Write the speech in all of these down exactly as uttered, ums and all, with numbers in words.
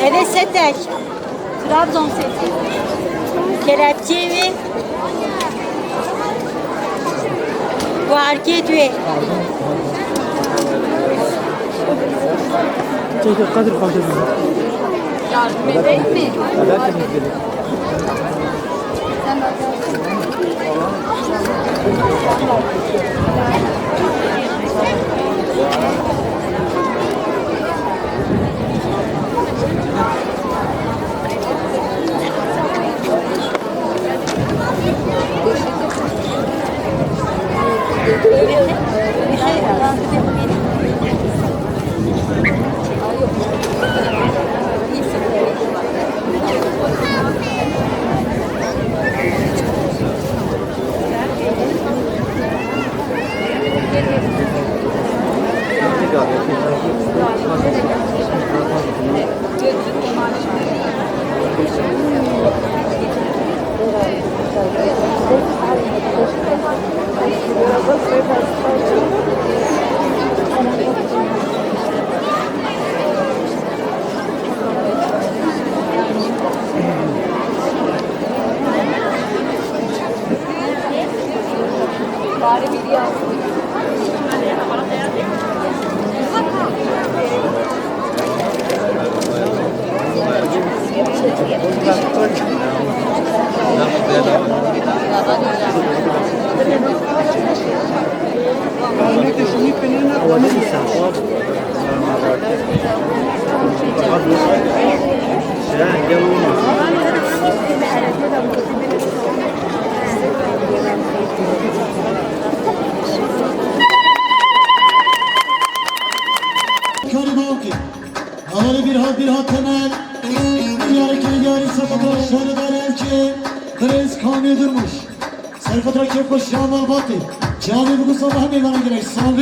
Eve setek. Trabzon sesi. Kelepçe ve guarket ve. Çekil Kadir Paşa. Yardım edeyim mi? Karî bavkê. Hevalê Bîrhat, Bîrhat Temel. Diyarê Kirî, diyarê Serkeftra şehredarê Elçê. Birêz Kamî Durmuş. Serkeftra kêfxweşiya malbatê. Çavê bigusava hemê vana girek. Sağ ol.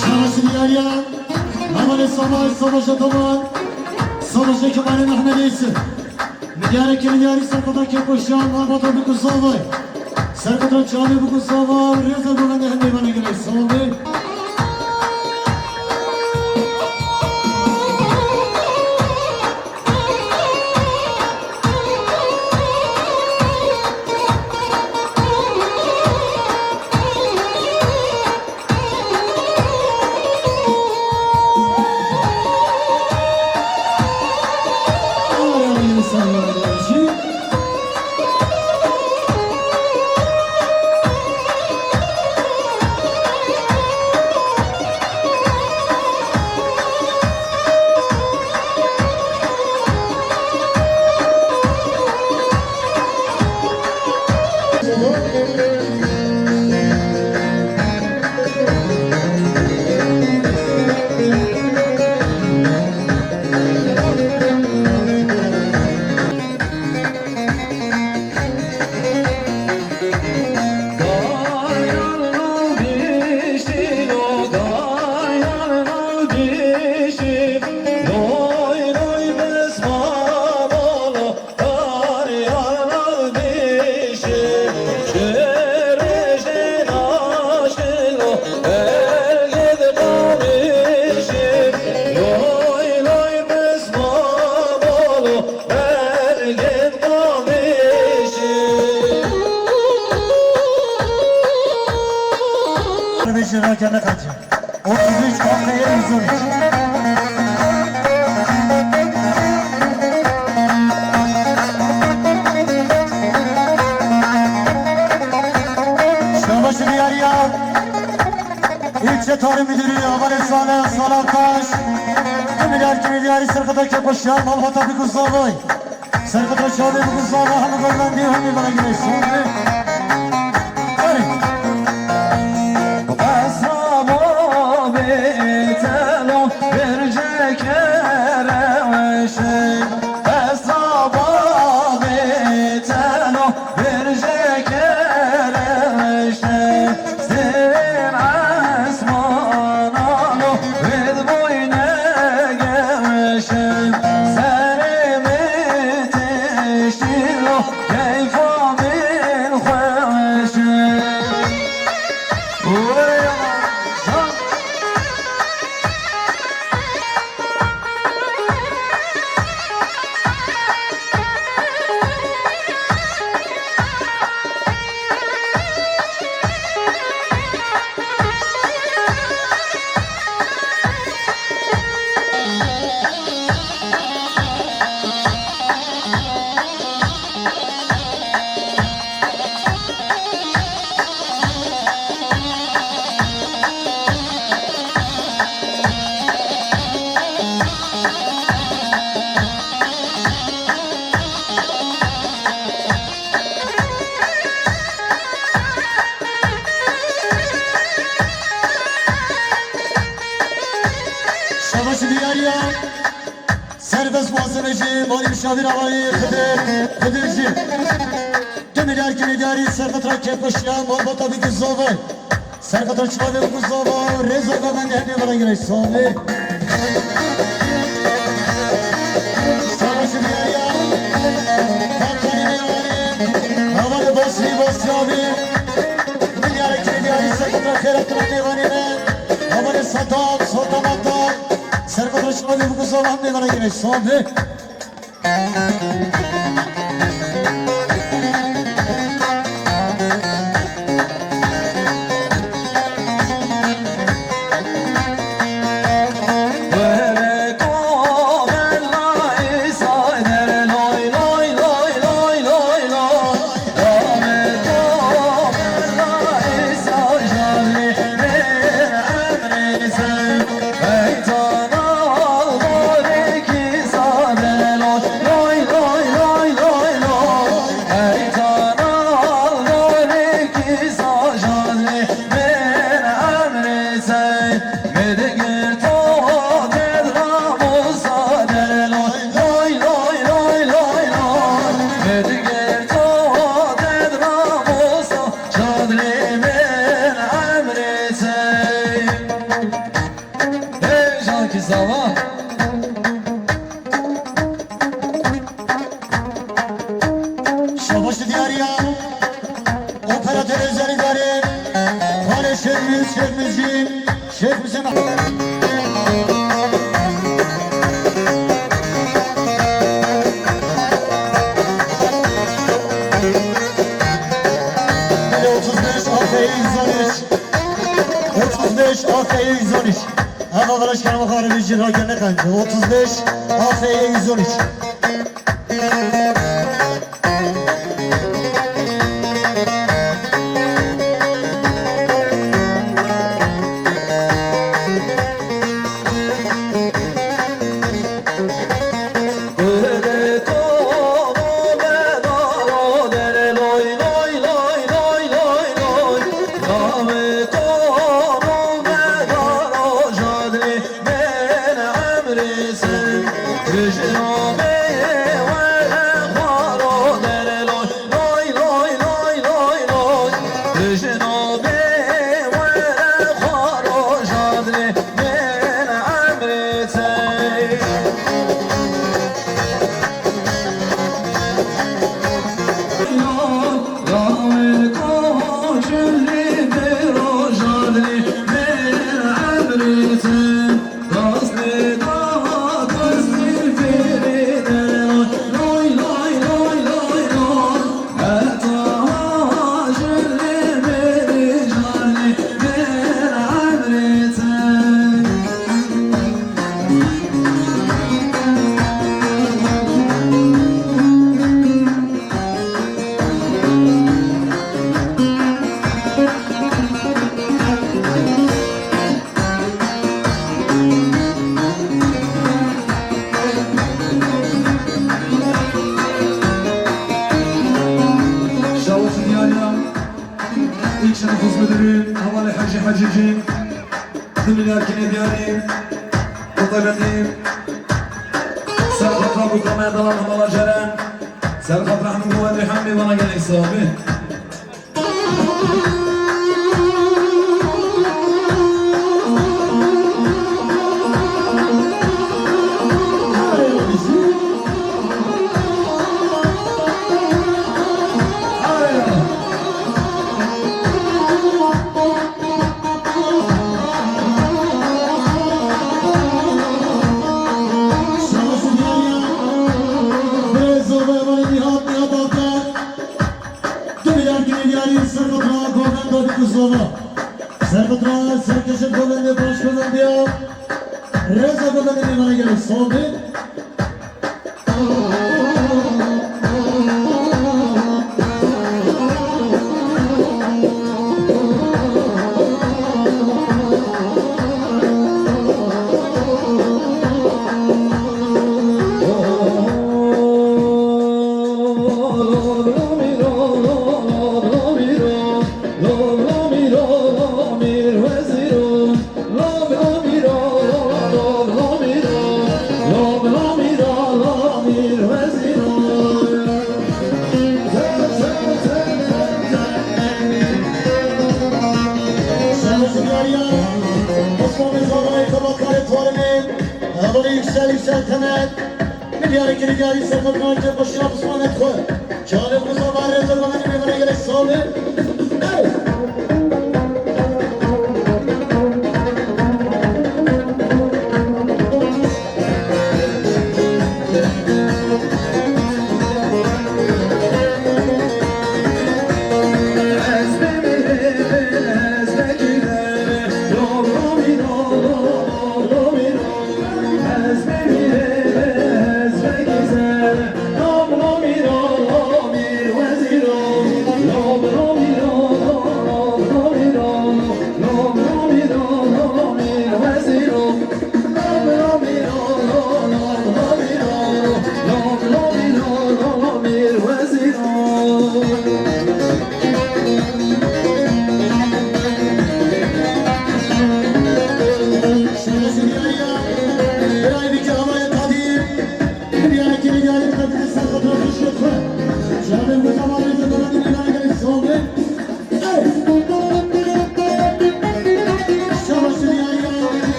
Şanslı yar ya, hevalê savaş, savaşa tamam. Savaşa kemalê Mehmedê Yusuf. Midyarê Kirî, midyarê Serkeftra kêfxweşiya malbata bigusava. Serkeftra çavê bigusava, rêza govende hemê vana girek. Sağ ol. Cira gene kaçı. Otuz üç, on üç. Şabaş diyar ya. İlçe Tarım Müdürü Havalê Salih Salaktaş. Tüm ilerkimi diyarî serkata kepoşya malbata bir kuzavay. Serkata çavê bi kuzava hemi berlendî hemi bela girê sonê. Erê. Esra babê telo berce kere weşe. Esra babê telo berce kere weşe. Sên esmanan alo, wê di boyne geweşe. Serê min tiştî lo, keyfa min xweş e. Wê ya. Şabaş diyar ya. Serbest muhasebeci, mali müşavir alayı Xıdır, Xıdırcı. Tüm ilerkini diyarî serkatra kepoşya malbata bir kuzava. Serkatra çavê bi kuzava, rêza ve ben de hemê bela girê sonê. Şabaş diyar ya. Kaptanî mêvanê. Havalê Basrî, Basrî abi. Milyarê kirê diyarî serkatra xêra tuna mêvanê me. Havalê Saddam, Sultan Attar. Serkatra çavê bi kuzava hemê bela girê sonê. Hey, Jankî Zava. Şabaş diyar ya. Operatör özel idare. Kale Şermiz, Şermizci. Şermizci. Otuz beş A F yüz on üç. Otuz beş A F yüz on üç. Ava velaş kerem xaribî jî ragene qence. Otuz beş A F yüz on üç. Şerefsiz müdürü, Havale Hacı Hacıcı, Dünyakin Ediyari, Kutaybetin, Serhat Abu Kamaya Dalan Hamala Ceren, Serhat Rahmi Muhammed Hamdi bana gerek sahibi. Serfitra, serkeşe govende, baş govende ya. Reza govende ne bana gel, sobe. Osmanlı Zavayı Kabakları Torun'un Havali Yüksel Yüksel Temel. Milyarı kiri geldi, sakın bence başına Osmanlı Koy. Çalıp bu zaman rezil bana bir bana gerek sağlığı. Hey!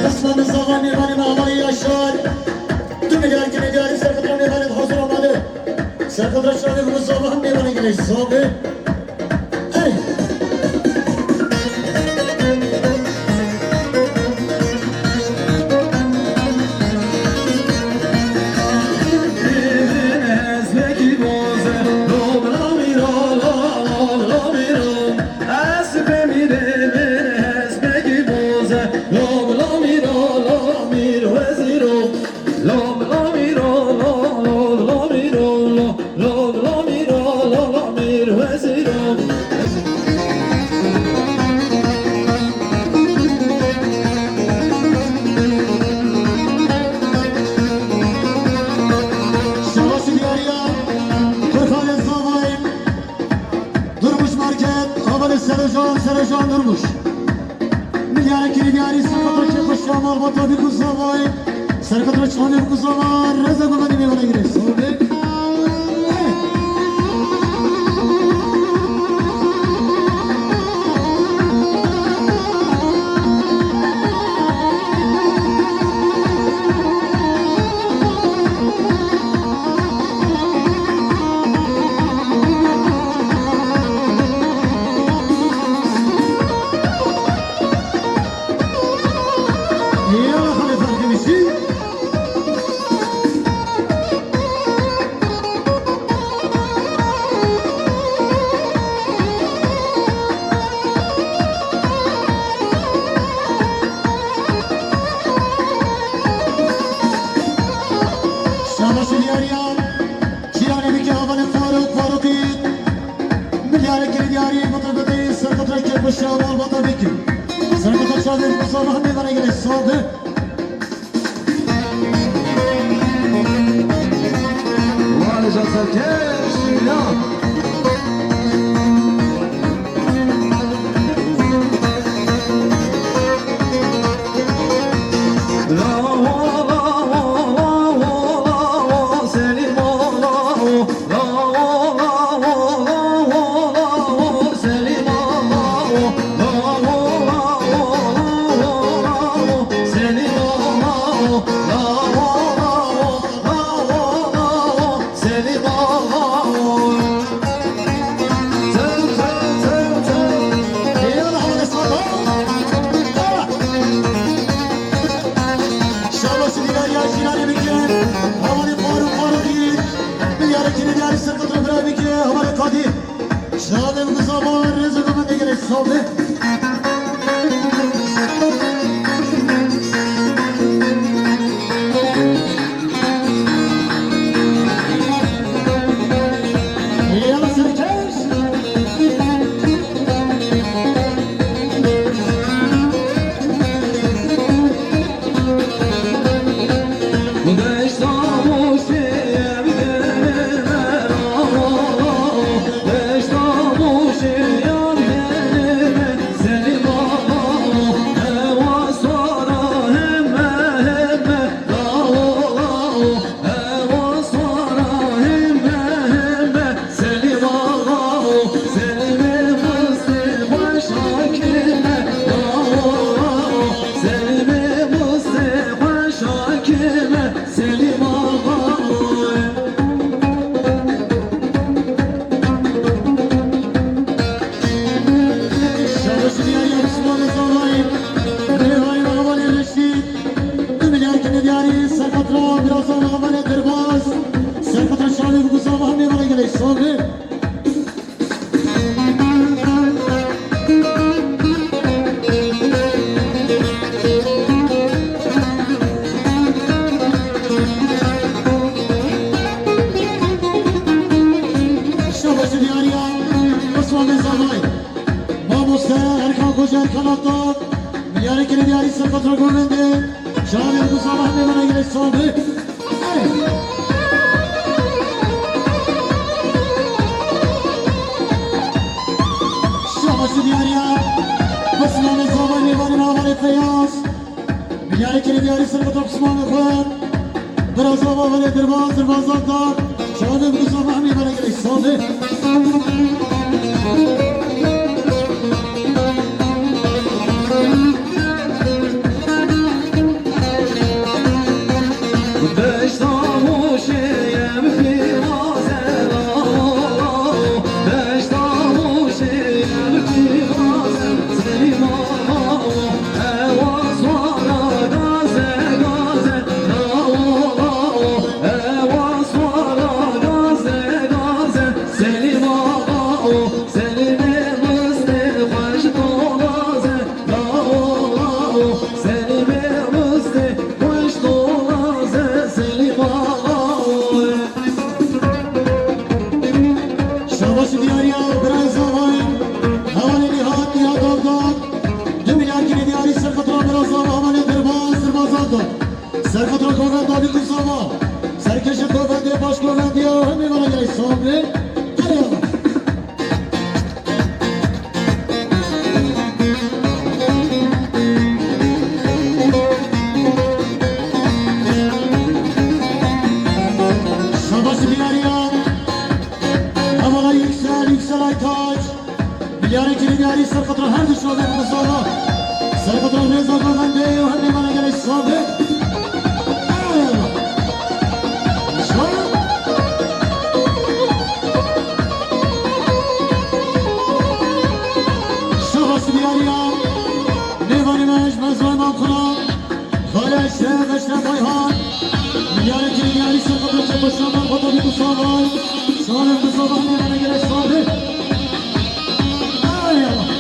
Kısmı Mustafa Nirvani Mamali Yaşar. Tüm milyar kime geldi, Serkıtran Nirvani hazır olmalı. Serkıtran Şahı Mustafa Nirvani güneş soğudu. Hey! Şabaşi diyariya, Kurxanê Zavayê, Durmuş Market, Havalê Serojan, Serojan Durmuş. Milyarê kirî diyarî Serketro Çepoşa Malbata Bîku Zavayê, Serketro Çanê Bîku Zava, reza gumanî mêvana girê. Sobe. Şaban Batabîkî. Serketa çavên Musa Mahmê vere gelê sabe. Wale can serkeş, ya. Şabaş diyar ya, şirane bike, havalê xwar û xwarokî, diyarê kirê diyarî serketa bira bike, havalê Kadî. Şadê bi Musa Bahar, rêz û gumendê gelek sabe. Şabaş diyar ya, Osmanê Zavayê, Rêvayê Avalê Reşîd, du milyar kinê diyarî, serketa biraza Avalê Derbaz, serketa şalê bi Musa Mahmê vere gelê sabe. Şabaş diyar ya, Osmanê Zavayê. Mamoste Erkan Koca Erkan Ata, milyarê kirê diyarî serketa govendê, şahanê Musa Mahmê vere gelê sabe. Şabaş diyar ya, Osmanê Zavayê, Mêvanê Avalê Feyaz. Milyarê kirê diyarî serketa Osmanê xwe. Bira zava Avalê Derbaz, Derbazan da. Şahanê Musa Mahmê vere gelê sabe. Şabaş diyar ya, bira zavayê, hevalê Nîhat, Nîhat Avdan. Du milyar kinê diyarî serketa bira zava Avalê Derbaz, Derbazan da. Serketa govenda bi Musa Bahar. Serkêşê govendê, baş govendê ya, hemî vere gelê sabe. Hadi ya. Şabaş diyar ya. Hevala Yüksel, Yüksel Aytaç. Milyarê kirê diyarî serketa her du şahanê Musa Bahar. Serketa rêza govendê û hemî vere gelê sabe. Eyvallah. Şabaş. Şabaş diyar ya. Mêvanê me ji Mezrayê Mankuna. Xalê Eşref, Eşref Ayhan. Milyarê kirê diyarî serketa Çepo Şaban, Batabî Musa Bahar. Şahanê Musa Bahar, hemî vere gelê sabe. Eyvallah.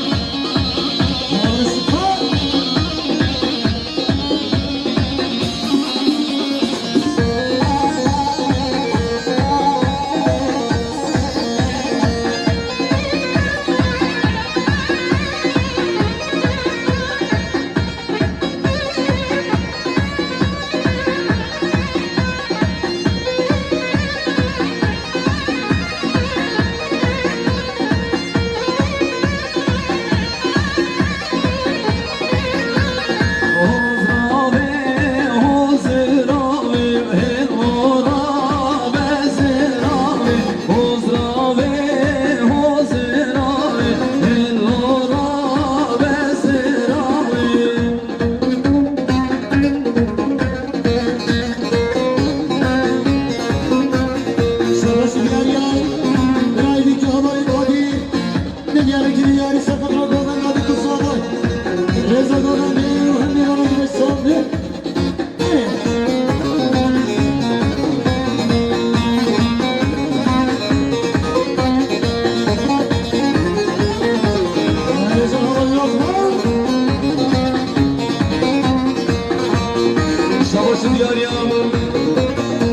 Diyariya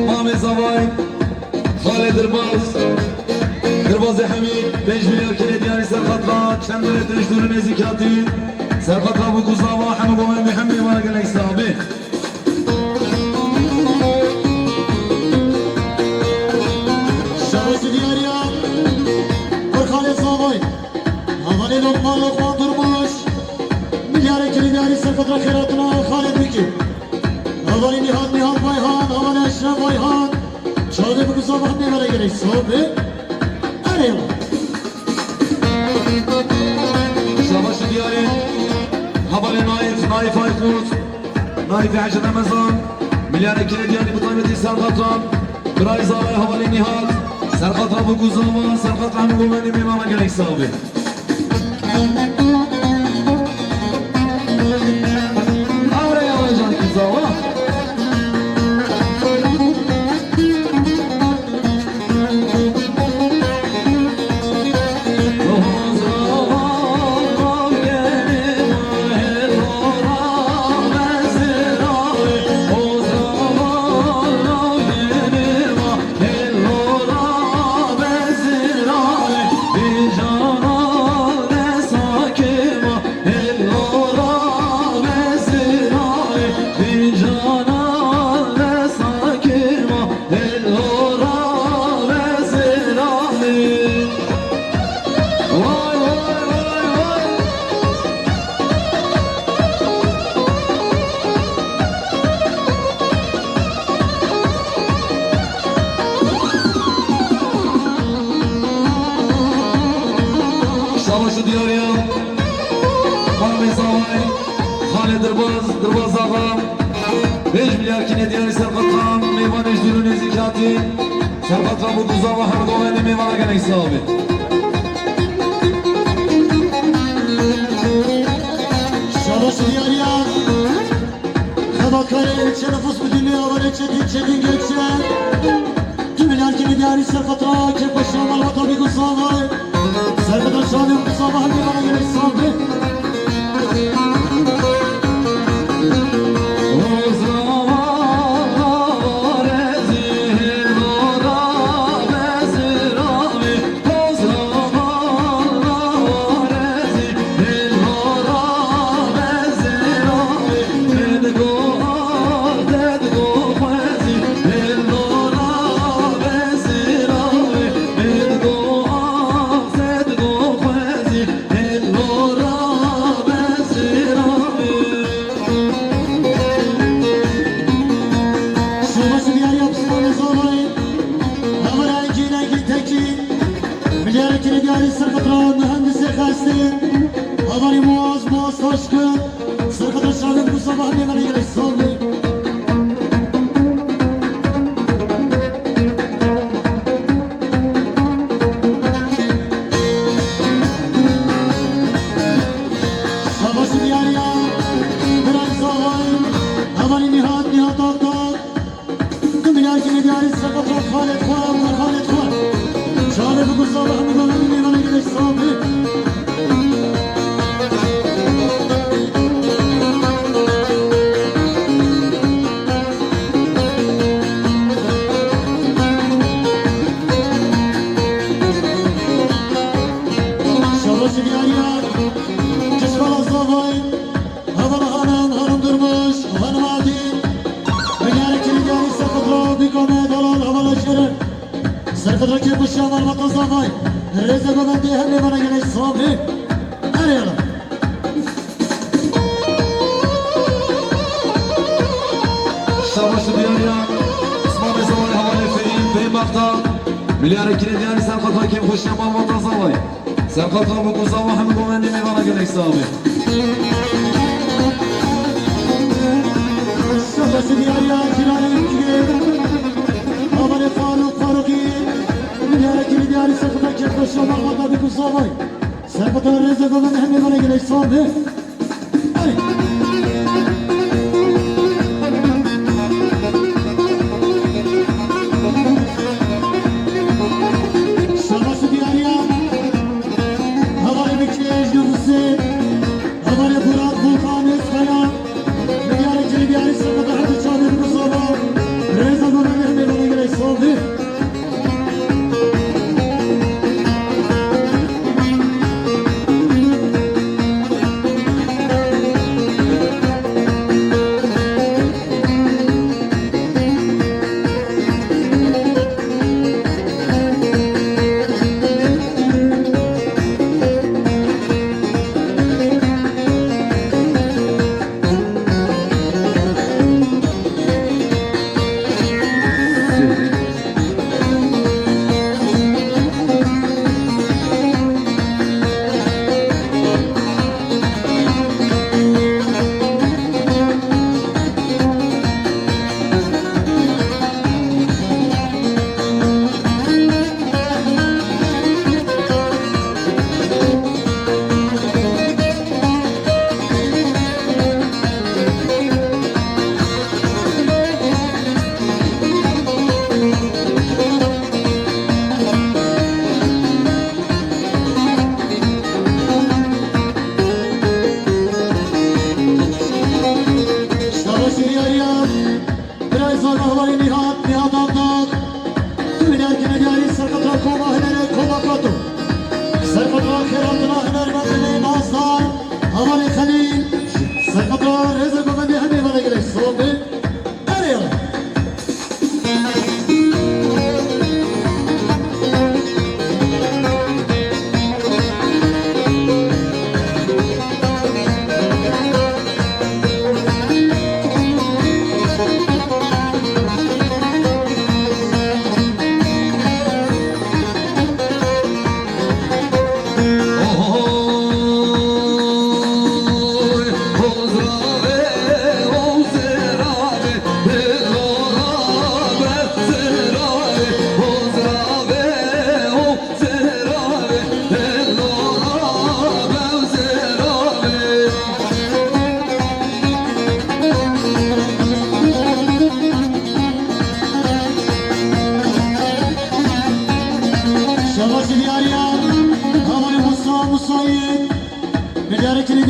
Mamê Zavay, Xalê Dirbaz, Dirbazê Hemî, pênc milyar kêlê diyarî ser xatra, çend milet ji dûr û nêzîk hatî, ser xatra Bûk û Zava, hemû govendê hemê vana gelek sax bê. Şabaş diyariya, Xalê Zavay, Hevalê Lokman, Lokman Durmuş, milyarê kêlê diyarî ser xatra xêratina Xalê Bikî. Hevalê Nihat, Nihat Bayhan, hevalê Eşref Bayhan. Çavê bi guza vaxtê vere gerek sabe. Erê. Şabaş diyarî. Hevalê Naif, Naif Aykut. Naif Hacı Ramazan. Milyarê kêlê diyarî bi taybetî ser xatra. Biray Zaray hevalê Nihat. Ser xatra bi guza va, ser xatra hemû govendê mêvana gerek sabe. Ara ya can ki zawa. Şabaş û diyariya Mamê Zavay, Xalê Dirbaz, Dirbaz Axa, pênc milyar kêlê diyarî ser xatra mêvanê ji dûr û nêzîk hatî, ser xatra Bûk û Zava, her govendê mêvana gelek sax bê. Şabaş û diyariya. Xebakarê ilçe nifûs müdürlüğü hevalê Çetin, Çetin Gökçe. Du milyar kêlê diyarî ser xatra kêfxweşiya malbata Bîk û Zavay. Ser xatra çavê Bîk û Zava hemî vana gelek sax bê. Şabaş û diyariya Pismanê Zavayê, hevalê Engîn, Engîn Tekîn, milyarê kêlê diyarî ser xatra mühendisê Xestê, hevalê Muaz, Muaz Taşkın, ser xatra çavê Bûk û Zava hemê vana gelek sax bê. Şabaş û diyariya Biray Zavay, hevalê Nihat, Nihat Aktak. Du milyar kêlê diyarî ser xatra Xalê xwe, Xalê xwe. Çavê Bûk û Zava hemû govendê mêvana gelek sax bê. Şabaş û diyariya Kişkala Zavay, hevala Hanım, Hanım Durmuş, Hanım Adil. Milyarê kêlê diyarî ser xatra Bîk Amed, hevala Şirin. Ser xatra kêfxweşiya malbata Zavay. Rêzê govendê hemê vana gelek sax bê. Erê yala. Şabaş û diyariya Pismanê Zavay, hevalê Fehîm, Fehîm Akta. Milyarê kêlê diyarî ser xatra kêfxweşiya malbata Zavay. Ser xatra Bûk û Zava hemû govendê mêvana gelek sax bê. Şabaş û diyariya Kirayê Bikî, hevalê Faruk, Farukî. Milyarê kêlê diyarî ser xatra kêfxweşiya malbata Bîk û Zavay. Ser xatra rêzê govendê hemê vana gelek sax bê. Hey! Şabaş û diyariya. Hevalê Bikî, Ejnû Husên. Hevalê Burak, Volkan, Eskaya. Milyarê kêlê diyarî ser xatra hemû çavê Bûk û Zava.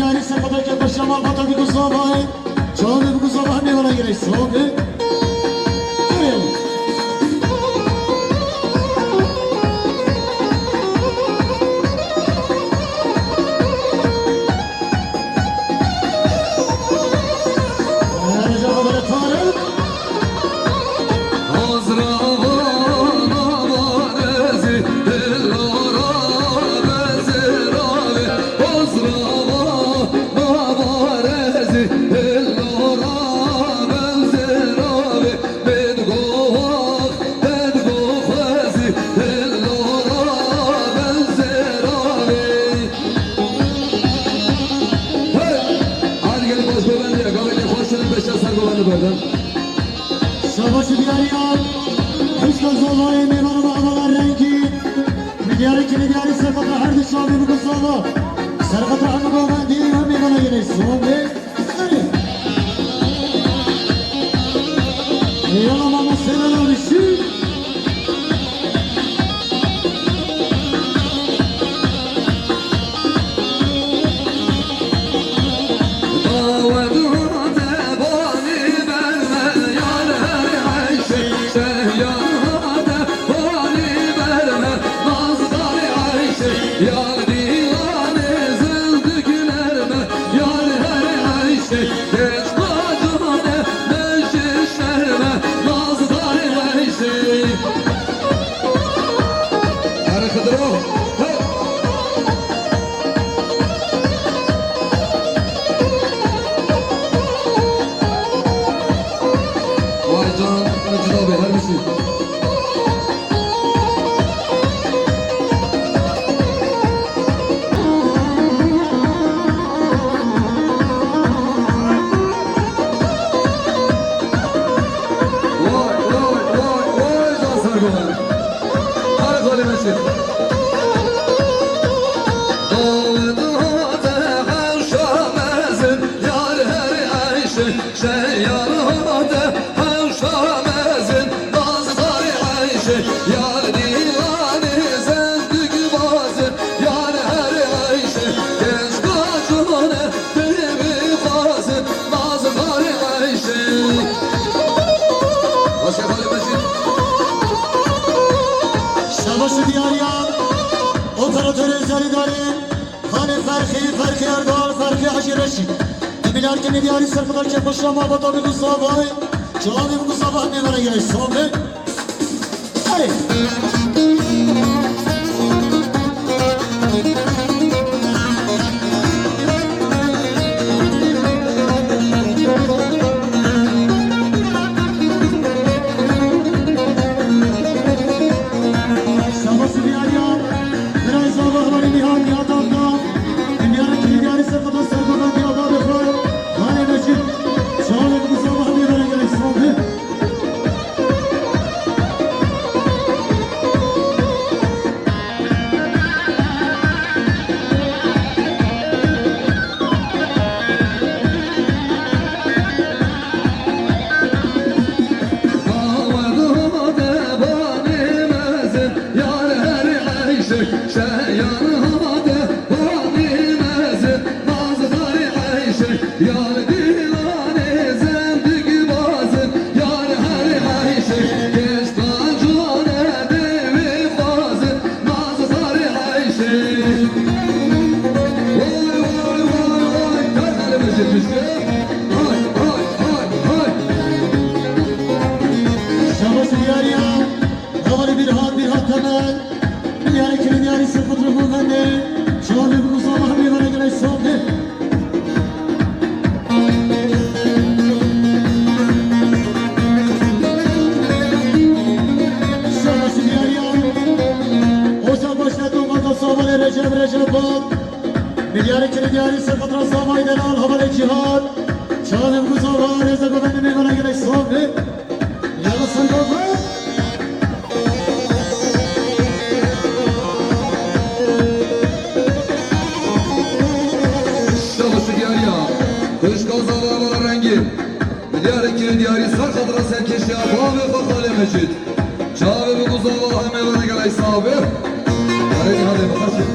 Diyarî serpateke paşa malbata bi guzavayê. Çavê bi guzava hemê vana gelek sawê. Gelin. Erca Havale Tarık. Hey! Hadi gelin baş bebendeye, gaveke hoşçunun beşe sargılarını böldüm. Şabaşi diyariya, hişka zolay meyvanı ve havalar rengi. Midyarı ki midyarı serkata her dişa bir bu zolo. Serkata hemi govendî ve meyvana yine zombi. Hadi. Eyvallah mama, selam abi, şu. Erê Xidiro. Hey! Vay can, cida be, her bir şey. Vay, vay, vay, vay, can sergovan. Her gole meşin. Dağda hewşa mezin, yar her eşin. Şeyar hate hewşa mezin, naz darê eyşê, yar dîwanê zendîk bazin, yar her eyşê, genç kaçûne dêvî xwazin, naz darê eyşê. Başka Xalê Mecîd. Şabaşi diyariyan, operatörê zerîdarê. Xalê Ferxî, Ferxî Erdal, Ferxî Hecî Reşîd. Di milyarkî milyarî serkidar ke xweşa mabata bi guzavayê, çavê bi guzava hemê vere gelek save. Erê. Şabaş diyariya. Birayê zava hevalê Nîhat, Nîhat Avda. Em diyarê kilî diyarî ser qada ser godan diya babê xwe. Xalê Mecîd. Çavê bi guzava hemê vere gelek save. Vay, vay, vay, vay. Gel hele Mecid Rüştü. Hay, hay, hay, hay. Şabaş diyariya. Hevalê Bîrhan, Bîrhan Temel. Milyarê kilî diyarî ser qudro govendê. Çavê bi guzava hemê vere gelek save. Şabaş diyariya. Oca başlato mata savalê Recep, Recep Bab. Milyarê kilî diyarî ser qudro savay delal hevalê Cîhan. Çavê bi guzava rêze govendê meyvana gelek save. Yalla sen baba. Şabaş diyariya. Xwişka zava vala rengî. Milyarê kilî diyarî ser xatira serkêşiya bavê xwe Xalê Mecîd. Çavê bi guzava hemê vere gelek save. Erê hadi bixaşî.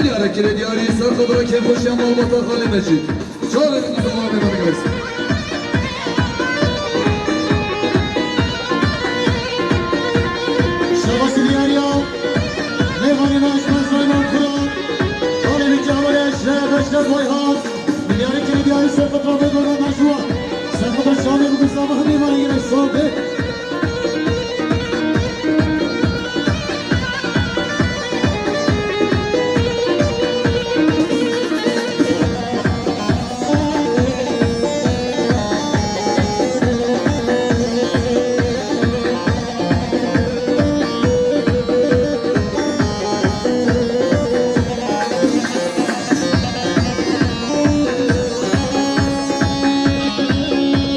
Diyarê kirê diyarî ser xwe bira kêfxweşiya malbata Xalê Mecîd. Çavê min dîsa mamê min girês. Şevasî diyariya mêvanê me ji mezrayê me xura. Xalê min çavê Eşref, Eşref Bayhan. Diyarê kirê diyarî ser xwe bira mêvanê me ji wa. Ser xwe bira çavê min dîsa mamê min girês. Sağ ol.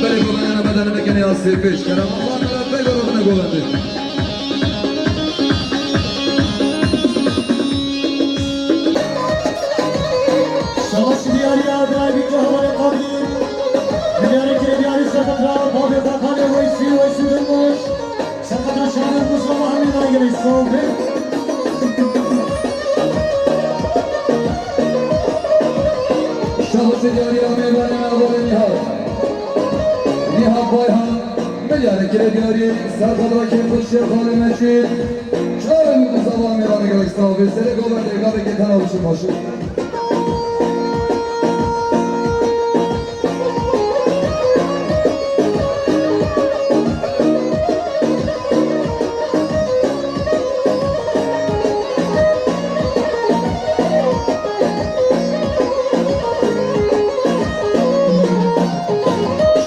Belê govendana bedene mekene ya sê pêş. Kerema xan, belê govendê. Şabaş diyarî ya birayê bî ke hevalê Qadir. Diyarê kirê diyarî ser xwe bira babê Xakanê Weysî, Weysî Durmuş. Ser xwe bira çavê Mustafa Hemîd Aygirê. Sağ ol. Şabaş diyarî ya mêvanê me hevalê Nîhat. Nîhat Bayhan. Milyarê kirê diyarî ser xwe bira kêfxweşiya Xalê Mecîd. Çavê min dîsa mamê min girês. Sağ ol. Serê govendê gavê kêtena biçin başin.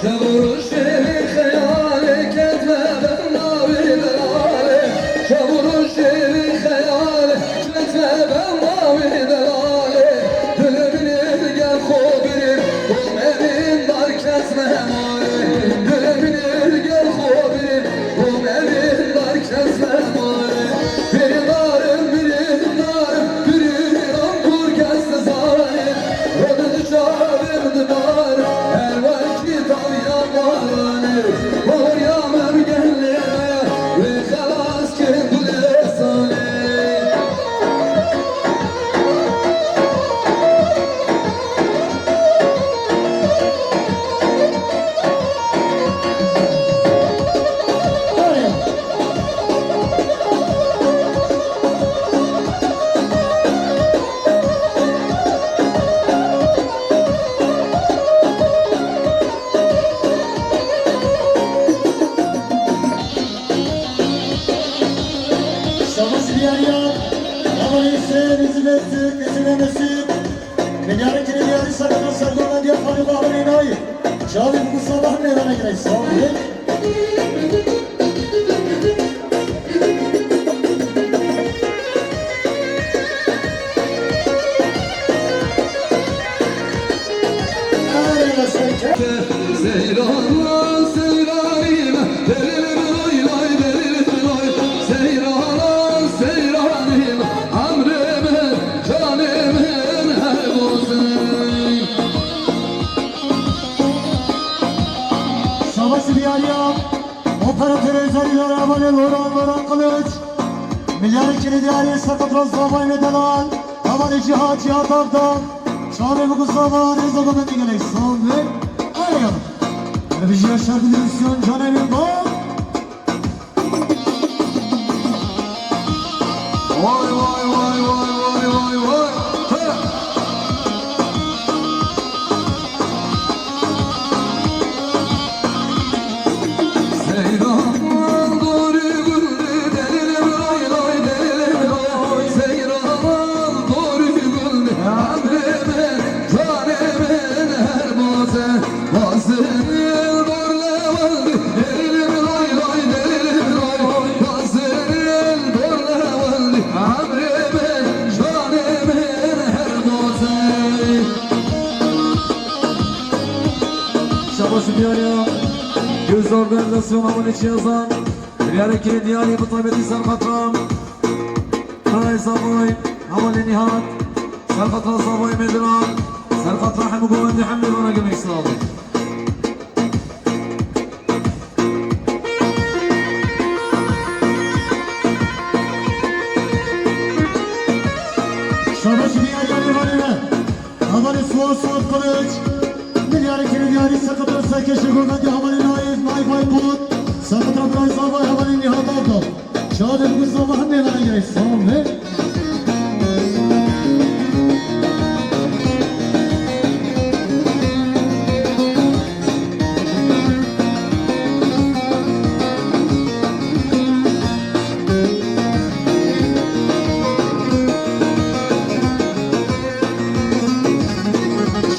Şev û rojê wî xeyalê, ketme benda wî delalê. Şev û rojê wî xeyalê, ketme benda wî delalê. Dilê min ê gel xwe birîm, û evîn dar kes me hemalê. Dilê min ê gel xwe birîm, û evîn dar kes me hemalê. Birîndarim, birîndarim, birîndarim, kur kes nizane. Rode di çavê min dibare, her wekî tawiya baranê. Bahoriya me bi gelê me, wê xelas kir gulê sanê. Şabaş diyariya, hevalê Hüseyin, Hizmetçi, Hüseyin Mesut. Milyarê kirê diyarî ser xwe bira ser govendiya Xalî Bahmenê nayê. Çavê min Mustafa Hemîd Aygirê. Sağ ol. Seyran, seyranî me, delî me, lay lay, delî me, lay. Seyran, seyranî me, emrê me, canê me, her bozê. Şabaş diyariya. Operatörê Zerî Dara Hevalê Loran, Loran Kılıç. Milyarê kirê diyarî ser xwe bira zavayê me delal. Hevalê Cihat, Cihat Akdağ. Çavê min Mustafa, rêza govendê gelek sağ be. Aya. Televîzyon Şarkı Televîzyon, canê min bak. Vay, vay, vay, vay, vay, vay, vay. He. Seyran dorî gulî, delilim lay lay, delilim lay. Seyran dorî gulî, emrê min, canê min her boze. Bazil dor lewendî, delilim lay lay, delilim lay. Bazil dor lewendî, emrê min, canê min her boze. Şabaş diyariya. Göz organizasyon Havan Çiyazan. Diyarê kirê diyarî bi taybetî ser xwe bira. Birayê Zavoy, hevalê Nîhat. Ser xwe bira Zavoy Mediran. Ser xwe bira hemû govendê hemû vana gelek sağ olun. Şabaş diyar yarê vanê me. Hevalê Suat, Suat Kılıç. Milyarê kirê diyarî seqet ra serkeşê govendê hevalê Naif, Naif Aykut. Seqet ra birayê Zavay hevalê Nihat Ardo. Çavê bi Zava hemê vana girê. Sağ ol.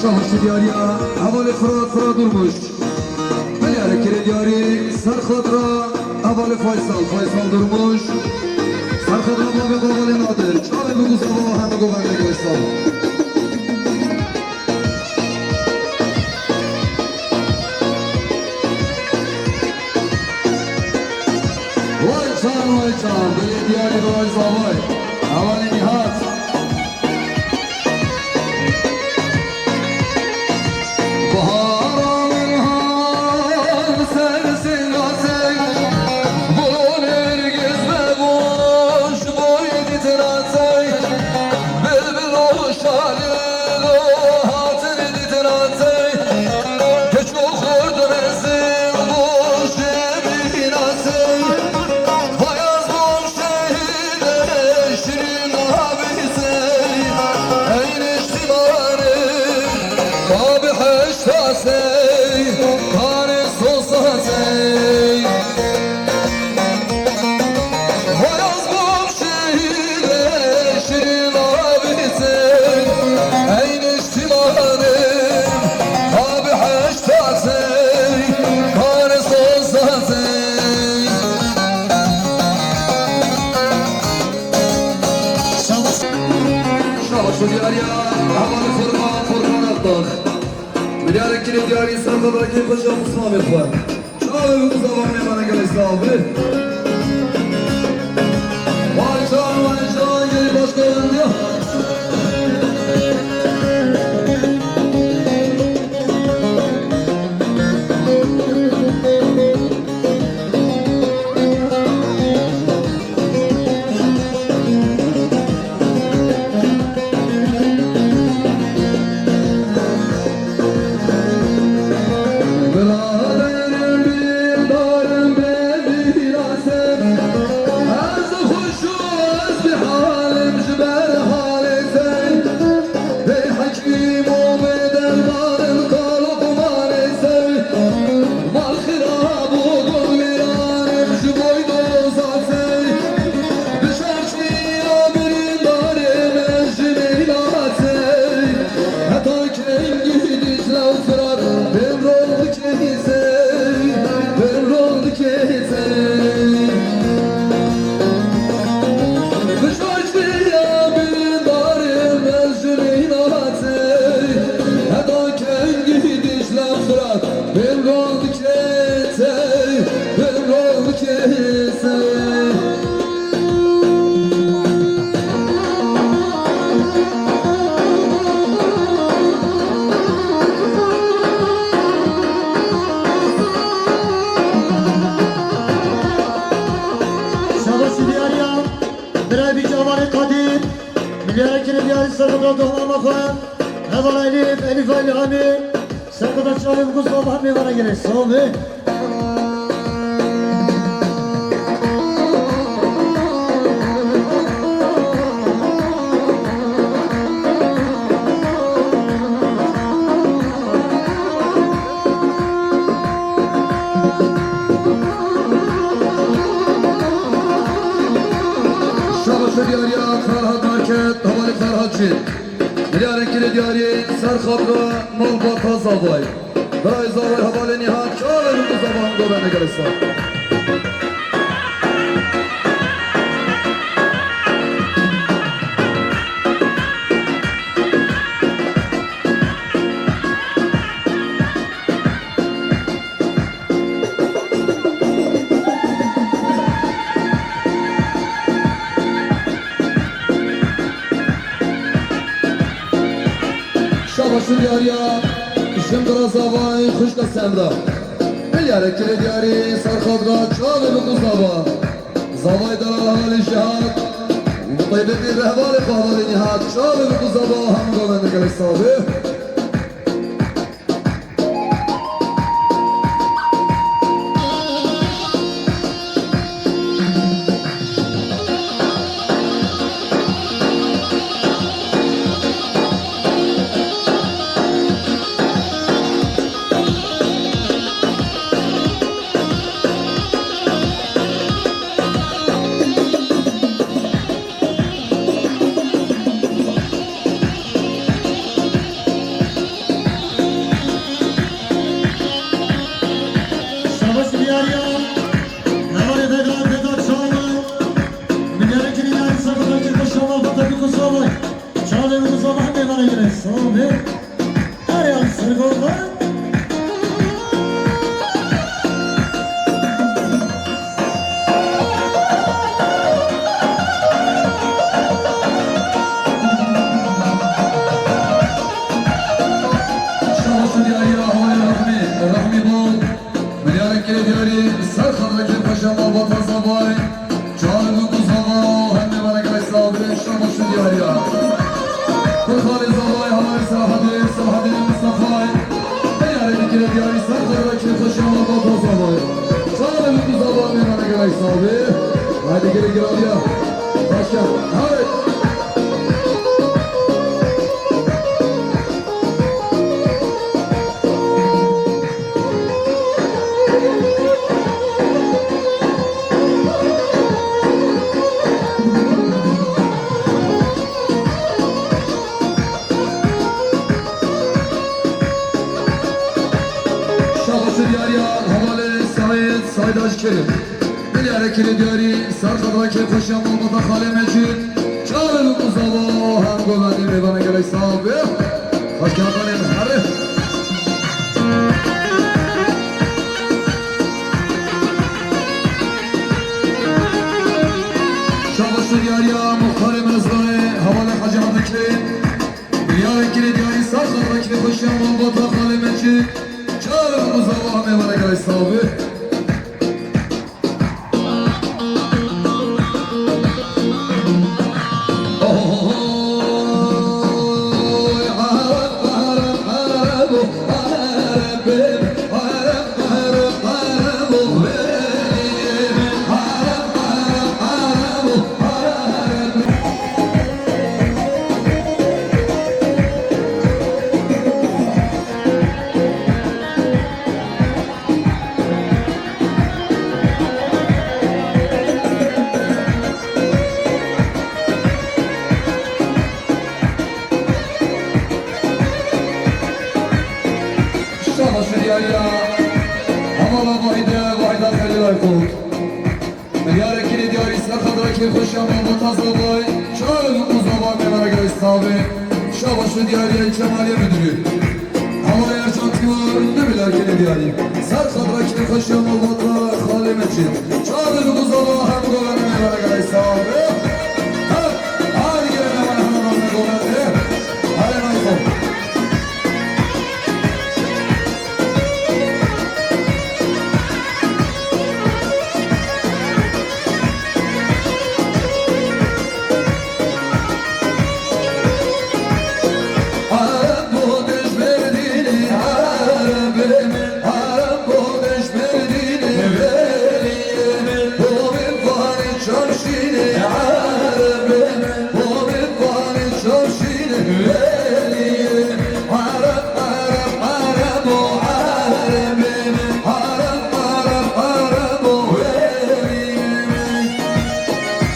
Şabaşê diyariya hevalê Firat, Firat Durmuş. Milyarê kirê diyarî ser xatra hevalê Faysal, Faysal Durmuş. Ser xatra bavê xwe hevalê Nadir. Çavê bi Zava hemê govendê Faysal. Vay can, vay can, belediye Dağ Zavay. Hevalê Nihat. Bahara min hat ser singasê, gulû nergiz ve boş boy ditinasê. Bilbil û şalî lo hatin ditinasê, keç û xurt mezin boş bînasê. Vay ez bûm şehîdê şirîn abîsê, ey niştimanê, ka bi heştasê, kanê sosasê. Vay ez bûm şehîdê şirîn abîsê, ey niştimanê, ka bi heştasê, kanê sosasê. Şabaş. Şabaş û diyariya hevalê Furkan, Furkan Akdağ. Milyarê kirê diyarî ser xwe vekê xwe ji Osmanê xwe. Çavê bi Zava hemê vana gelê sağ be. Vay can, vay can, gelê başkalarında. Biraderim, birîndarim, bêvînasê, ez xweş û ez bêhal im ji ber halê te. Bêhekîm û bêderman im, ka Luqmanê ser. Mal xirab û gul wîran im ji boy doza te. Bi şaştiya birîndarê me ji mîna te. Heta kengî Dîcle û Firat bên rol dikê sey, bên rol dikê sey. Bi şaştiya birîndarê me ji mîna te. Heta kengî Dîcle û Firat bên rol dikê sey, bên rol dikê sey. Şabaşî diyariya birayê bî cavanê Kadir, milyara kirê diyarî ser xwe doma xwe, hevala Elîf, Elîf Elîhamî, ser xwe de çavê bi Zava hemê vana girê. Sağ ol. Şabaş û diyariya Ferhat Market, hevalê Ferhat Çin. Milyarên kirê diyarî ser xatra malbata Zavay. Birayê Zavay hevalê Nîhat, çavê min bi Zava hemê govendê gelê sağ. Şabaş û diyariya Jindira Zavay, xwişka Semra. Milyarê kirê diyarî ser xatra çavê bi Zava. Zavay delal hevalê Jihad. Taybetî rehbarê xwe hevalê Nîhat, çavê bi kuzava hemû gavên gelek sax be. Şabaş diyariya. Hevalê Vedat, Vedat Çağlı. Milyarê kirî diyarî serxwedayê kir xweşiya malbata bi kuzava. Çavê bi kuzava hemê vana gelek sax be. Erê, em ser gava. Şabaş û diyariya hevalê Rehmî, Rehmî Bal. Milyarê kirê diyarî, ser xatira kê xweşiya malbata zavayê. Çavê bi kuzava, hemê vana gelek sax be, şabaş û diyariya. Kurxalê zavayê, hevalê Selahedîn, Selahedîn Mistefayê. Milyarê kirê diyarî, ser xatira kê xweşiya malbata zavayê. Çavê bi kuzava, hemê vana gelek sax be. Haydi gelin gel ya. Başka. Haydi. Şabaş û diyariya hevalê Saîd, Saîd Hacî Kerim. Milyarê kirê diyarî, ser xatira kê xweşiya malbata xalê Mecîd. Çavê bi kuzava, hem govendê mêvanê gelek sax be. Xweşke hetanê herê. Şabaş û diyariya muxtarê Mirzayê, hevalê Hacî Hemîdê. Milyarê kirê diyarî, ser xatira kê xweşiya malbata xalê Mecîd. Çavê bi kuzava, hemê vana gelek sax be. Şabaş û diyariya hevala Vahîde, Vahîda Xelîl Aykut. Milyarê kirê diyarî, ser xatira kê xweşiya malbata zavayê. Çavê bi kuzava, hemê vana gelek sax be. Şabaş û diyariya Cemaliye Müdürü. Hevalê Ercan Timur, du milyar kirê diyarî. Ser xatira kê xweşiya malbata xalê Mecîd. Çavê bi kuzava, hem govendê mêvanê gelek sax be. Her, her gelene vana hemê govendê. Herê nayxo.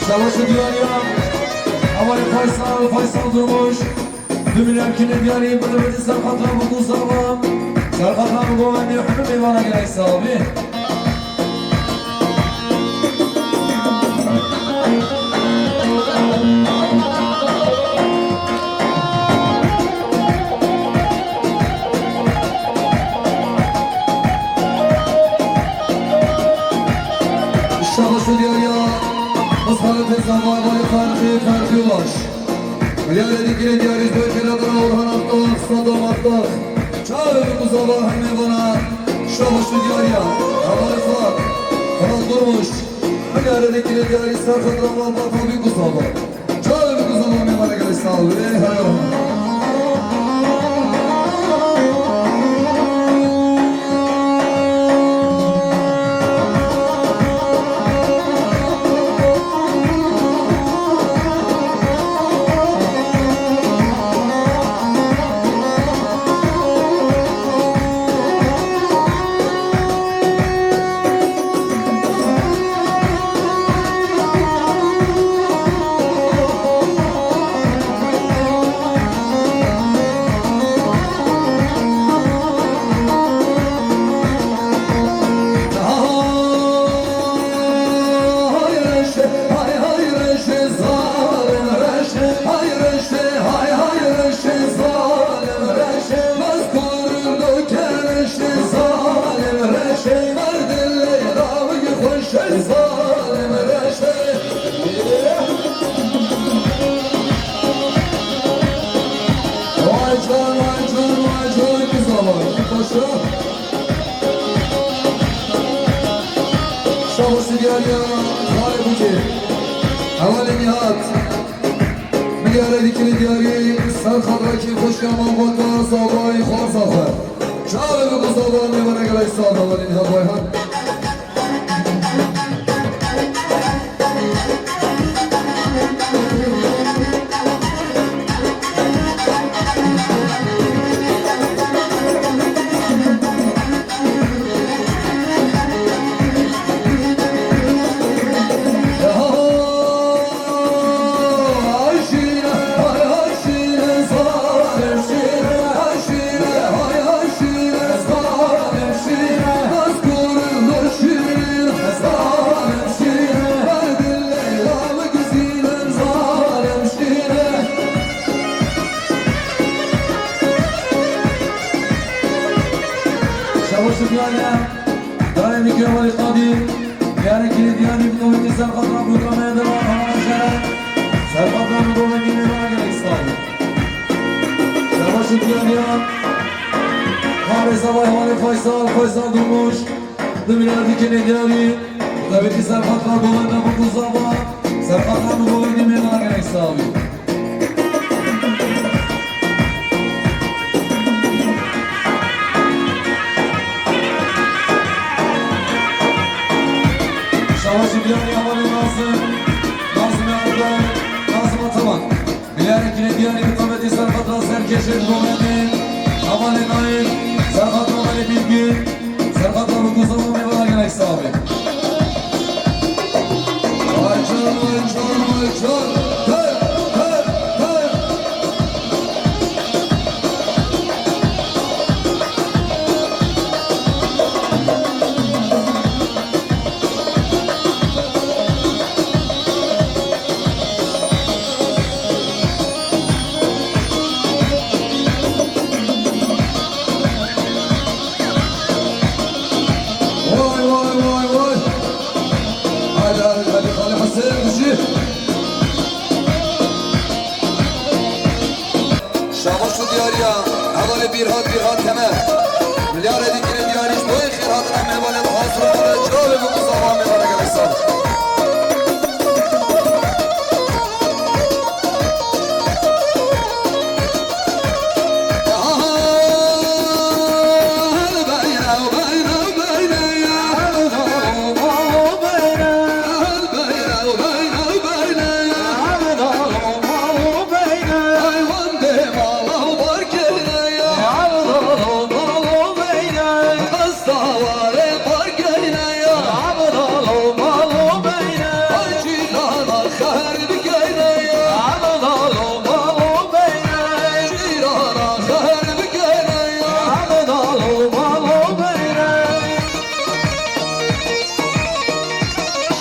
Şabaş û diyariya hevalê Faysal, Faysal Durmuş. Du milyar kirê diyarî, bide bide ser xatira bi kuzava. Ser xatira bi govendê hemê mêvana gelek sax be. Şabaş û diyariya, misaletê zava, hevalê Ferqî, Ferqî Ulaş. Milyarê dî kirê diyarî ji bo kêra dana Orhan Aktax, Sadam Aktax. Çavê bi kuzava hemê vana. Şabaş û diyariya. Hevalê Fat, Fat Durmuş. Milyarê dî kirê diyarî, ser xatira malbata bi kuzava. Gelek sağ ol. Eyvallah. Hay reşe, hay hay reşe, zalim reşe, hay reşe, hay hay reşe, zalim reşe, mezkur do kereşe, zalim reşe, merdin leyla wî xweşe, zalim reşe. Vay can, vay can, vay can, güzel var. Başla. Şabaş diyariya, xalê bûkê. Hevalê Nîhat. Milyare dikili diyarî, ser xatira kî xweşiya malbata, zabayî xwarza xwe. Çavê bi ku zaba mêvana gelek sal hevalê Nîhat Bayhan. Şabaş diyariya, dayê Mîkrofon Qadî, diyarê Kilê Diyarî, bi komîtê serxatra programê de var, hava şere, serxatra programê de var, gelek sağ olun. Şabaş diyariya, Xalê Zavay, Xalê Faysal, Faysal Durmuş, Di milyar dikine diyarî, tabî ki serqat var govenda bu kuzava, serqat var bu govendî mêvana gelek sağ bî. Şabaşî diyarî hevalê Nazim, Nazim Erdoğan, Nazim Ataman. Milyarê Kilê Diyarî bi tabetî serqatra serkêşê digovendê. Hevalê Naîf, serqatra Welî Bîlgîn, serqatra bi kuzava mêvana gelek sağ bê. Vay can, vay can, vay can. Hey, hey, hey. Vay, vay, vay, vay. Haydi, haydi, haydi, Xalê Hesên, dijî. Şabaş û diyariya, hevalê Bîrhat, Bîrhat Temer. Milyarê dîkine diyarî, ji bo xêr hatina mêvanê, hazir û hazir, çavê bi kuzava mêvana gelek sağ.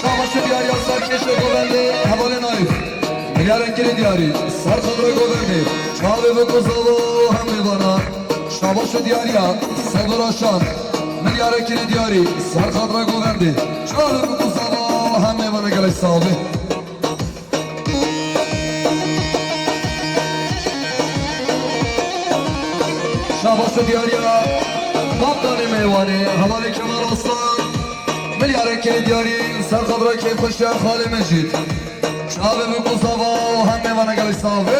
Şabaşê diyarî ya serkêşê govendê hevalê Naîf. Milyarên Kilê Diyarî, serxatra govendê, çavê bi kuzava hemê vana. Şabaş û diyariya Sedora Şan, milyarê Kilê Diyarî, serxatra govendê, çavê bi kuzava hemê vana gelek sağ bê. Şabaş û diyariya kaptanê mêvanê, hevalê Kemal Aslan, milyarê Kilê Diyarî, serxatra kêfxweşiya xalê Mecîd. Çavê bi guzava û hemê vana gelek sax be.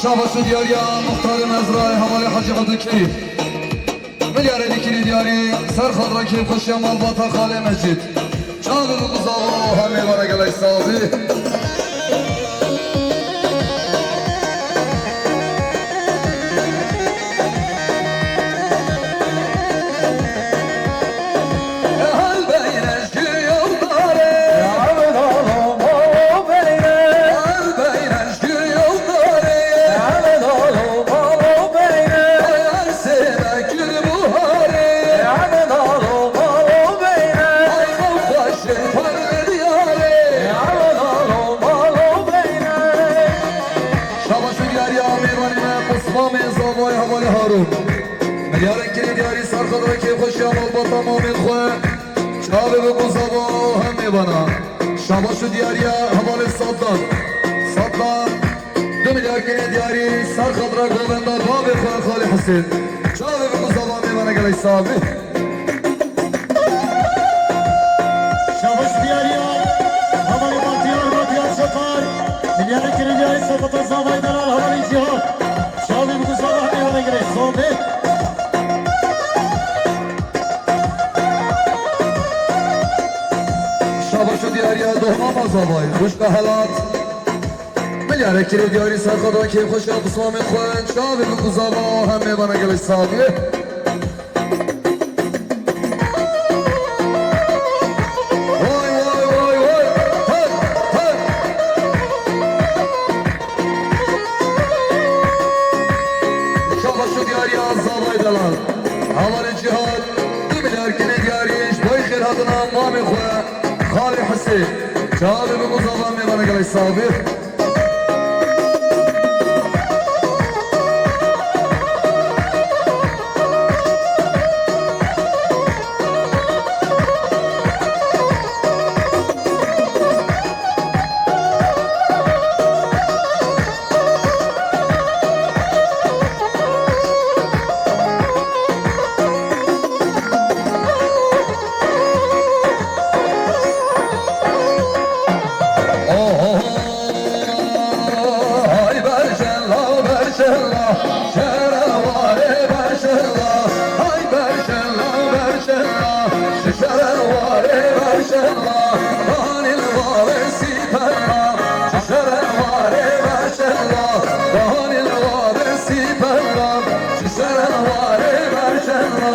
Şabaş û diyariya muxtarê mezrayê hevalê Hecî Ebdulkerîm. Milyarê dikirî diyarî ser xatira kêfxweşiya malbata Xalê Mecîd. Çavê bi guzava hemê vana gelek sax be. Şabaş û diyariya mêvanê me Osmanê Zavayê hevalê Harûn. Milyarên kirê diyarî ser xatira kêfxweşiya malbata mamên xwe. Çavê bi guzava hemê vana. Şabaş û diyariya hevalê Sadlan. Sadlan. Du milyar kirê diyarî ser xatira govenda bavê xwe Xalê Husên. Çavê bi guzava hemê vana gelek sax be. Şabaş diyariya hevalê Bahtiyar, Bahtiyar Çepar. Milyarê kirê diyarî ser xatira zavayê delal hevalê Cîhan. Çavê bi guzava hemê vana gelek sax be. Şabaş û diyariya dohma ma zavayê, xwişka Helat. Milyarê kirê diyarî ser xatira kêfxweşiya bislamê xwe. Çavê bi guzava hemê vana gelek sax be. Vay, vay, vay, vay. Hey, hey. Şabaş û diyariya zavayê delal. Hevalê Cîhan, du milyar kirê diyarî ji bo xêrhatina mamê xwe, Xalê Husên. Çavê bi guzava hemê vana gelek sax be. Hay berşella, berşella, şere warê berşella. Hay berşella, berşella, şere warê berşella. Danil warê sîpella, şere warê berşella. Danil warê sîpella, şere warê berşella.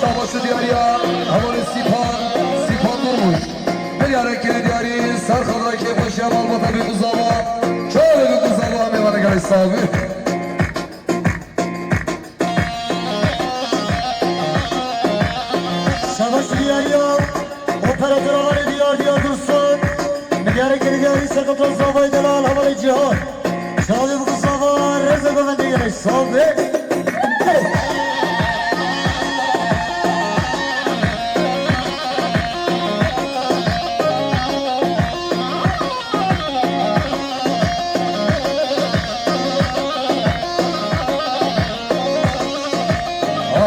Şabaş û diyariya hevalê Sîpan, Sîpan Durmuş. Milyarê kirê diyarî ser xatira kêfxweşiya malbata bi guzava. Çavê bi guzava hemê vana gelek sax be. Şabaş diyariya operatora varê diyar diyar Dursun. Milyarê kirê diyarî ser xatira zavayê delal hevalê Cîhan. Çavê bi guzava rêz û govendê gelek sax be.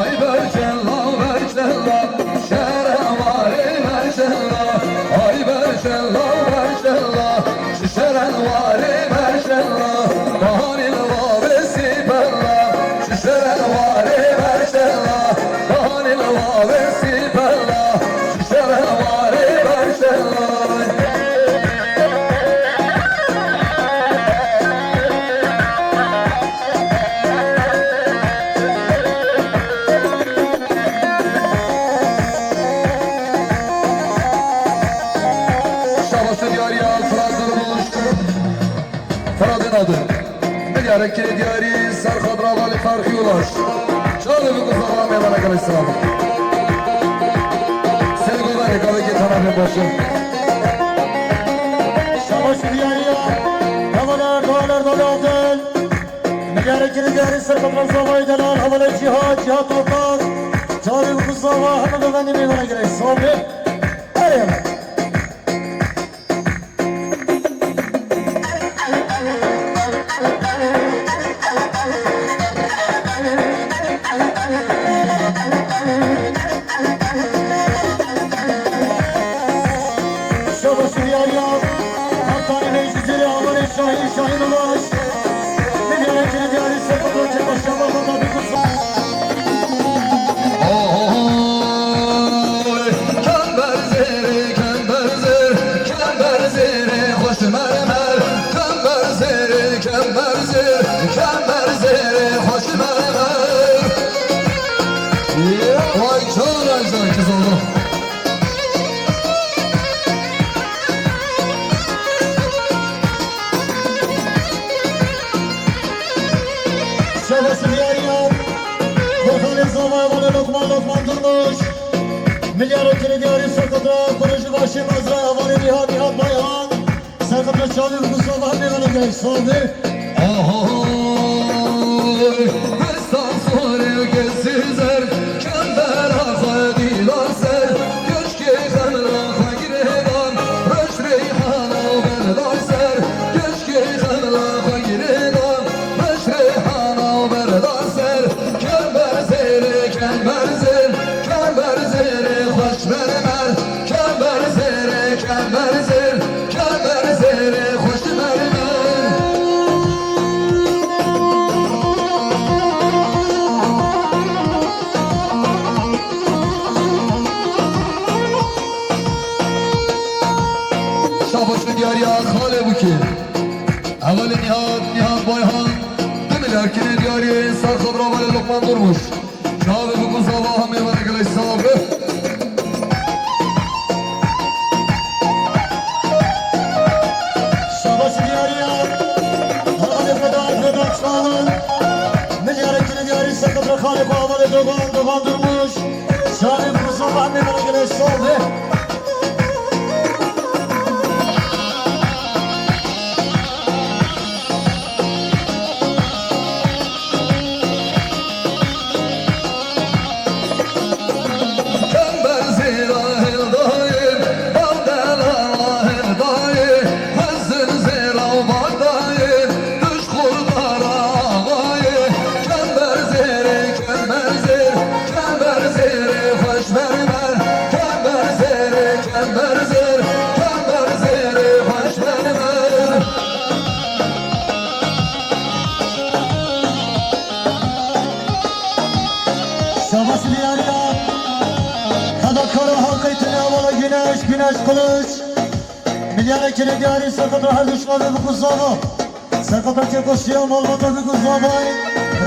Ay berşella, berşella, şere warê berşella. Ay berşella, berşella, şere warê berşella. Bahanî li wavê sîpella, şere warê berşella. Bahanî li wavê sîpella, şere warê berşella. Şabaş û diyariya Firat Durmuş. Firatê Nadir. Milyarek kirê diyarî ser xatira valî Ferxî Ulaş. Çavê bi guzava hemê vana gelek silav. Serê guverê gavekê tenabê baş e. Şabaş û diyariya hevalê Erdogan, Erdogan Adil. Milyarê kirê diyarî ser xatira zavayê delal hevalê Cîhat, Cîhat Toprak. Çavê bi guzava hemê govendê mêvana girê. Sabê. Erê. Şabas diyariya. Xalê zava hevalê Lokman, Lokman Durmuş. Milyara kirê diyarî Serqedra, Kurêj Başê Mazra, hevalê Nîhat, Nîhat Bayhan. Serqedra çavê bi zava hemê vana gel, sade. Ahoy, vesta sore gezî zer, kembera xwe dîla ser, keşkê xemla xwe girêdan, reş reyhana û berda ser, keşkê xemla xwe girêdan, reş reyhana û berda ser, kember zêrê, kember zêr, kember zêrê xweş mermer, kember zêrê, kember zêr, kember zêrê xweş mermer. Şabaş ve diyariya xalê bûkê. Hevalê Nihat, Nihat Bayhan, du milyar kinê diyarî ser xwe bi ravalê Lokman Durmuş. Çavê bi ku zava hemê vere gelek sabe. Şabaş diyariya. Hevalê Vedat, Vedat Çalan. Milyarê kinê diyarî ser xwe bi xalê xwe hevalê Dogan, Dogan Durmuş. Çavê bi ku zava hemê vere gelek sabe. Kember zêrê, kember zêr, kember zêrê xweş mermer. Kember zêrê, kember zêr, kember zêrê xweş mermer. Şabaş diyariya. Hedefkara halkê tine hevala Güneş, Güneş Kılıç. Milyara kirê diyarî ser xwe bi her du çavê bi ku zava. Serqedra kêfxweşiya malbata bi ku zavayê.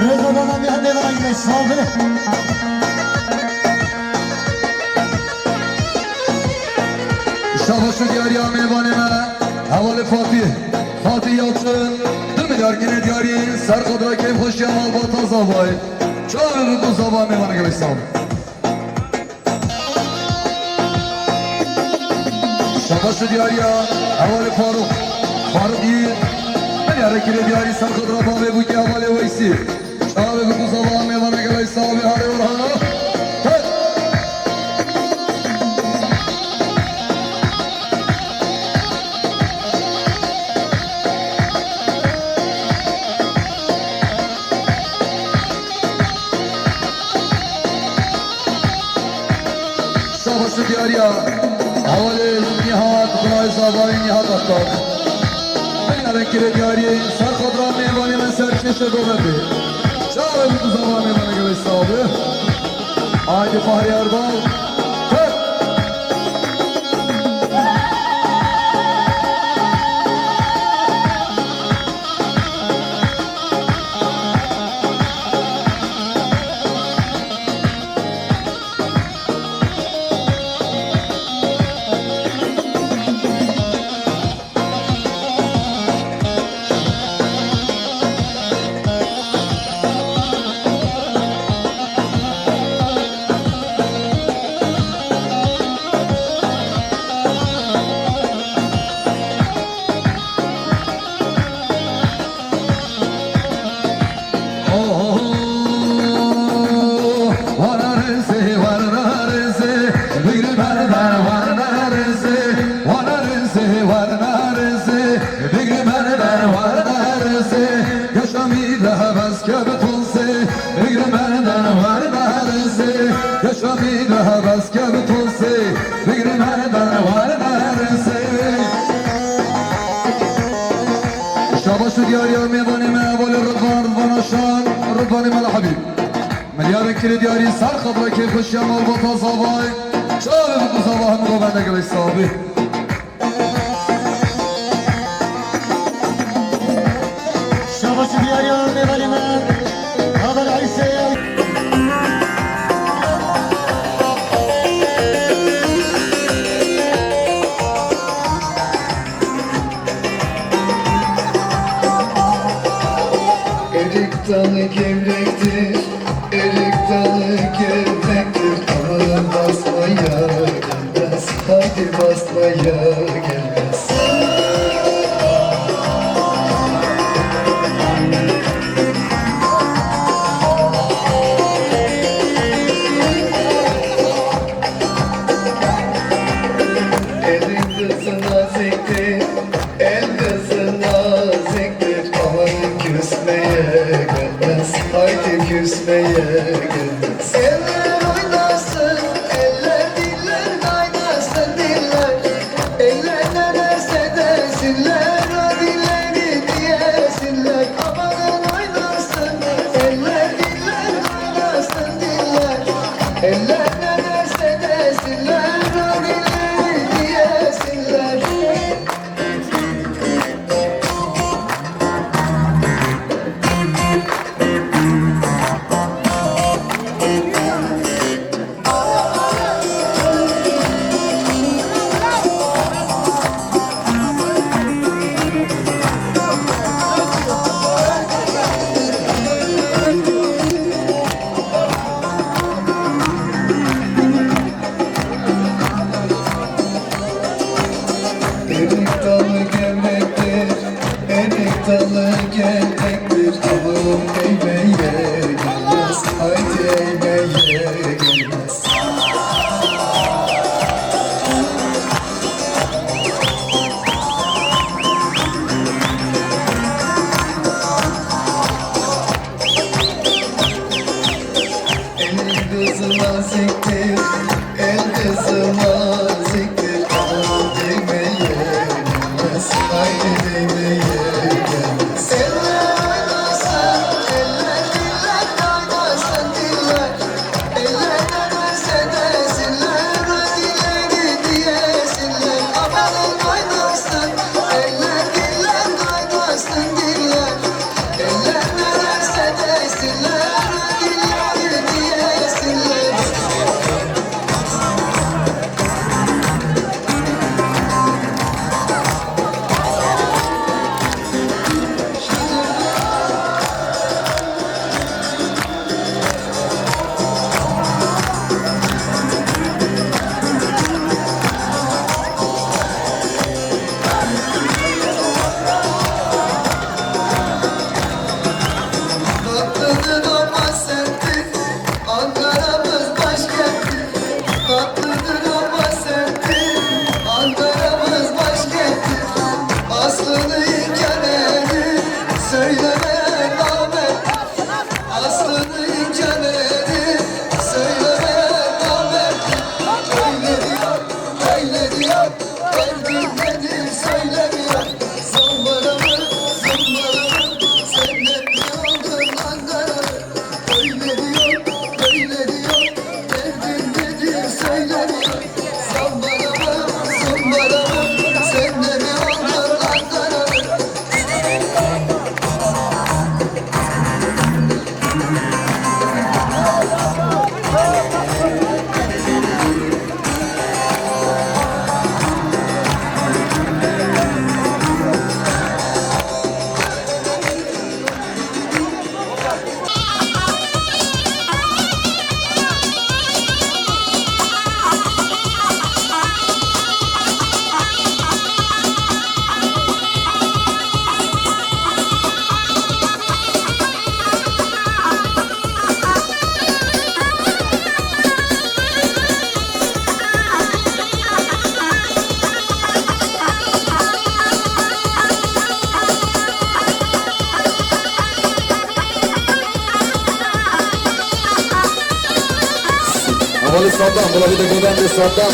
Rêza dana bi hemê vana yine sabe. Şabaş û diyariya mêvanê me, hevalê Fatih. Fatih Yalçın, du milyar kinê diyarî, ser xwe bi kêfxweşiya malbata zavayê. Çavê bi ku zava mêvanê gelek sabe. Şabaş û diyariya hevalê Faruk. Faruk Yiğit. Milyarê kirê diyarî ser xwe bi bavê bûkê hevalê Weysî. Çavê bi ku zava mêvana gelek sabe harê Orhana. Hey! Şabaş û diyariya hevalê Nihat, birayê zavayê Nihat Aktak. Milyarên kirê diyarî ser xwe bi mêvanê me ser çêşe dove bê. Çavê bi ku zava mêvana gelek sabe. Haydi Fahri Erdal. Hey! Şabaş û diyariya mêvanê me, hevalê Ridvan, Ridvan Aşan, Ridvanê me li Hebîb. Milyarên kirê diyarî ser xwe bi kêfxweşiya malbata zavayê. Çavê bi ku zava hemû govende gelek sabe. Şabaş û diyariya mêvanê me, Heval Eysê. Êdî kutanekî Gevrektir, erik dalı gevrektir, ama basmaya gelmez, haydi basmaya gelmez. Elin kızına ziktir, el kızına ziktir. Aman küsmeye gelmez, haydi küsmeye gelmez. Eller oynasın, eller diller kaynasın diller. Eller ne derse desinler, o dilleri diyesinler. Amanın oynasın, eller diller kaynasın diller. Eller ne derse desinler, o dilleri diyesinler. Erik dalı gevrektir, erik dalı gevrektir. Aman eğmeye gelmez, haydi eğmeye gelmez. Elin kızına ziktir, el kızına ziktir. Aman değmeye gelmez, haydi değmeye gelmez. Eller oynasın, eller diller kaynasın diller. Eller ne derse desinler, o dilleri diyesinler. Amanın oynasın, eller diller kaynasın diller. Eller ne derse desinler, o dilleri diyesinler. Tatlıdır ama serttir, Ankara'mız başkenttir. Tatlıdır ama serttir, Ankara'mız başkenttir. Aslını inkar edip söylemeye rağmen Aslını inkar edip söylemeye rağmen öyle diyor, öyle diyor. Derdin nedir söylemiyor. Zımbara mı, zımbara mı? Sen de mi oldun Ankaralı? Öyle diyor, öyle diyor. Derdin nedir söylemiyor. Zımbara mı, zımbara mı? Sen de mi oldun Ankaralı? Hevalê Saddam, bila bide godandê Saddam.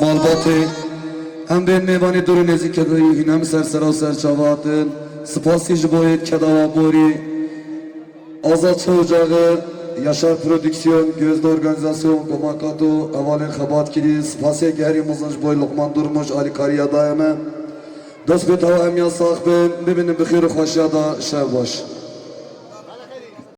Malbatê, em bên mêvanê dûr û nêzîkê de hîn em ser sera û ser çava hatin. Spasî ji bo yêt keda wa borî. Azad Şewcaxê, Yaşar Prodüksiyon, Gözde Organizasyon, Gomakato, hevalên xebat kirî. Spasê gerî mezin ji bo Luqman Durmuş, alîkariya dayê me. Dest pê tawa em ya sax bin, bimînin bi xêr û xweşiya da, şev baş.